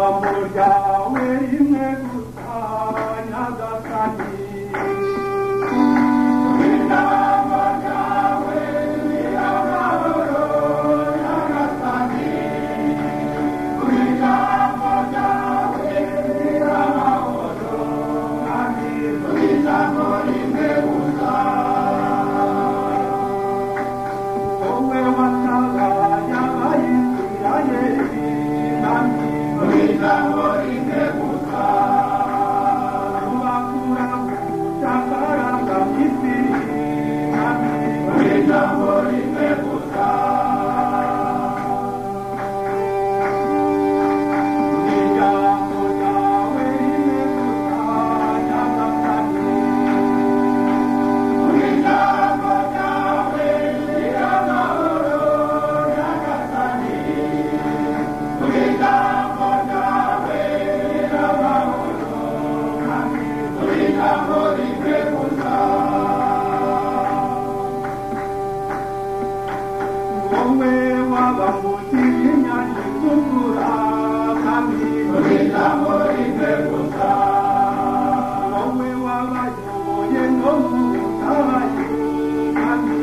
Ijambo ryawe rimwe gusa Nyagasani. Ijambo ryawe ni amahoro Nyagasani. Ijambo ryawe ni amahoro Mwami, ijambo rimwe gusa. Wowe watabaye Abayisiraheli Mwami, ijambo rimwe gusa. Ubakura mu bucakara bwa Misiri Mwami, ijambo rimwe gusa. Ijambo ryawe rimwe gusa Nyagasani. Ijambo ryawe ni amahoro Nyagasani. Ijambo ryawe ni amahoro Mwami, ijambo rimwe gusa. Wowe wabambukije inyanja itukura Mwami, ijambo rimwe gusa. Wowe wabayoboye no mu butayu Mwami,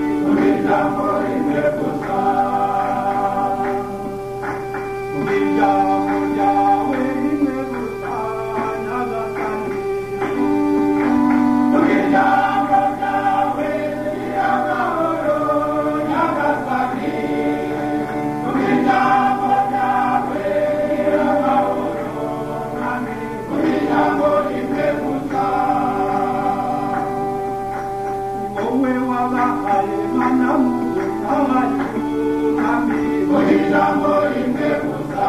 ijambo rimwe gusa. Ijambo ryawe rimwe gusa Nyagasani. Ijambo ryawe ni amahoro Nyagasani. Ijambo ryawe ni amahoro Mwami, ijambo rimwe gusa. Wowe wabahaye mana mu butayu Mwami, ijambo rimwe gusa.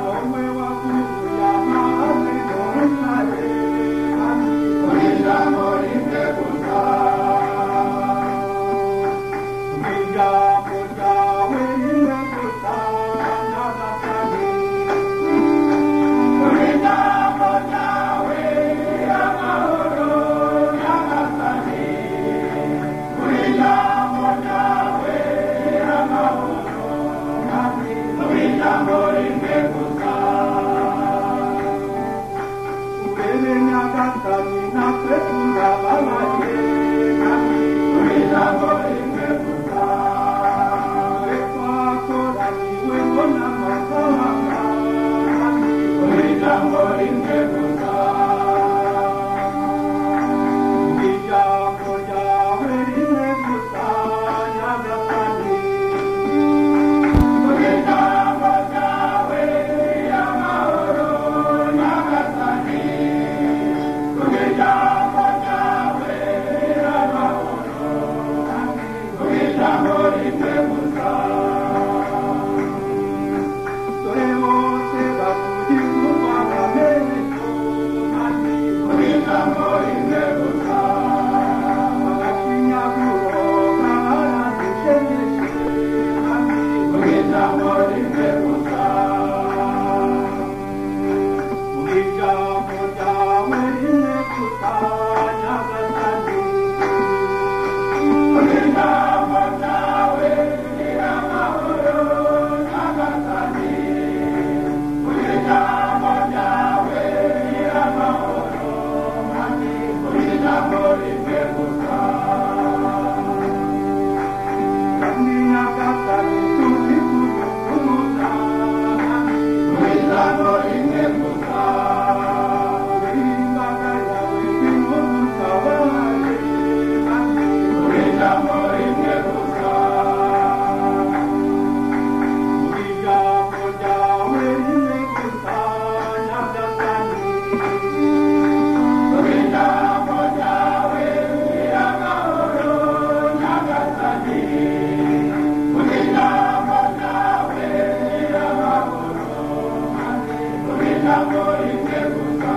Wowe wavuye amazi mu rutare Mwami, ijambo rimwe gusa. Ijambo ryawe rimwe gusa Nyagasani. Ijambo ryawe ni amahoro Nyagasani. Ijambo ryawe ni amahoro Mwami, ijambo rimwe gusa. Urebe Nyagasani natwe turababaye Mwami, ijambo rimwe gusa. Twe twakoraniwe ngo n'amahanga Mwami, ijambo rimwe gusa. Ijambo ryawe rimwe gusa Nyagasani. Ijambo ryawe ni amahoro Nyagasani. Ijambo ryawe ni amahoro Mwami, ijambo rimwe gusa. Dore bose bakugize urw'amamenyo Mwami, ijambo rimwe gusa. Agashinyaguro karadushegeshe Mwami, ijambo rimwe gusa. Ijambo ryawe rimwe gusa Nyagasani. Ijambo ryawe ni amahoro Nyagasani. Ijambo ryawe ni amahoro Mwami, ijambo rimwe gusa. Kandi Nyagasani tuzi kugukuza Mwami, ijambo rimwe gusa. Imbaga yawe ngwino dutabare Mwami, ijambo rimwe gusa. Ijambo ryawe rimwe gusa Nyagasani. Ijambo ryawe ni amahoro Nyagasani. Ijambo ryawe ni amahoro Mwami, ijambo rimwe gusa.